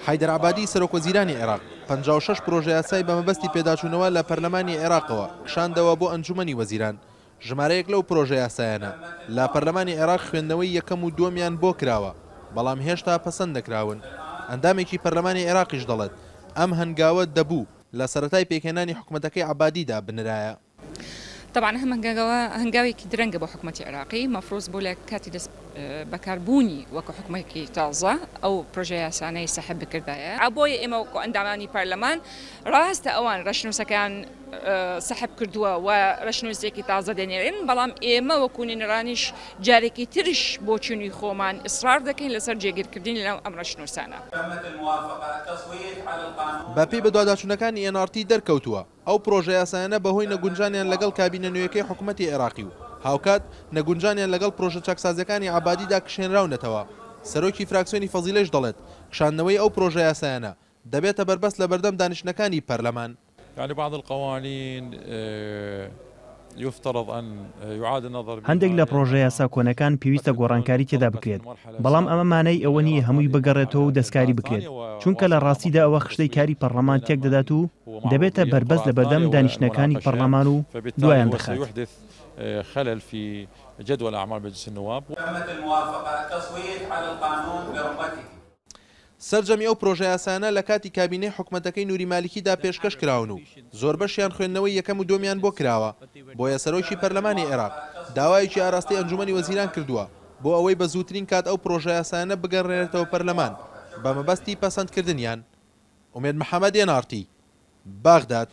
حەیدەر عەبادی سەرۆکوەزیرانی عێراق، 56 پرۆژەیاسای بە مەبەستی پێداچوونەوە لە پەرلەمانی عێراقەوە کشاندەوە بۆ ئەنجوومەنی وەزیران. ژمارەیەک لەو پرۆژەیاسایانە لە پەرلەمانی عێراق خوێندنەوەی یەکەم و دووەمیان بۆ کراوە، بەڵام هێشتا پەسەند نەکراون. ئەندامێکی پەرلەمانی عێراقیش دەڵێت، ئەم هەنگاوە دەبوو لە سەرەتای پێکهێنانی حکومەتەکەی عەبادیدا بنرایە. تەبعەن ئەم هەنگاوە هەنگاوێکی درەنگە بۆ حکومەتی عێراقی، مەفروز بوو لە کاتی دەست بەکاربوونی وەکو حکومەتێکی تازە ئەو پرۆژە یاسانەی سەحب بکردایە، بۆیە ئێمە وەکو ئەندامانی پەرلەمان ڕاستە ئەوان ڕەشنووسەکەیان سەحب کردووە و ڕەشنووسێکی تازە دەنێرن، بەڵام ئێمە وەکو نوێنەرانیش جارێکی تریش بۆچوونی خۆمان ئیسرار دەکەین لەسەر جێگیرکردنی لەناو ئەم ڕەشنووسانە. بەپێی بەدواداچوونەکانی ئێن ئاڕ تی دەرکەوتووە، ئەو پرۆژەیاسایانە بەهۆی نەگونجانیان لەگەڵ کابینە نوێیەکەی حکومەتی عێراقی و هاوکات نەگونجانیان لەگەڵ پرۆژە چاکسازییەکانی عەبادیدا کشێنراونەتەوە. سەرۆکی فراکسیۆنی فەزیلەیش دەڵێت، کشاندنەوەی ئەو پرۆژەیاسایانە دەبێتە بەربەست لەبەردەم دانیشتنەکانی پەرلەمان. یعنی بعض القوانین یفترض ان یعاد النظر بها. هەندێک لە پڕۆژەیاسا کۆنەکان پێویستە گۆڕانکاری تێدا بکرێت، بەڵام ئەمە مانای ئەوە نییە هەمووی بگەڕێتەوە و دەستکاری بکرێت، چونکە لە ڕاستیدا ئەوە خشتەی کاری پەڕڵەمان تێکدەدات و دەبێتە بەربەست لەبەردەم دانیشتنەکانی پەڕڵەمان و دوایان دەخات. سەرجەمی ئەو پرۆژەیاسایانە لە کاتی کابینەی حکومەتەکەی نوری مالیکیدا پێشکەش کراون و زۆربەشیان خوێندنەوەی یەکەم و دووەمیان بۆ کراوە، بۆیە سەرۆکی پەرلەمانی عێراق داوایەکی ئاراستەی ئەنجومەنی وەزیران کردووە بۆ ئەوەی بە زووترین کات ئەو پرۆژەیاسایانە بگەڕێنێتەوە پەرلەمان بە مەبەستی پەسەندکردنیان. ئومێد محەمەد، ئێن ئاڕ تی، بەغداد.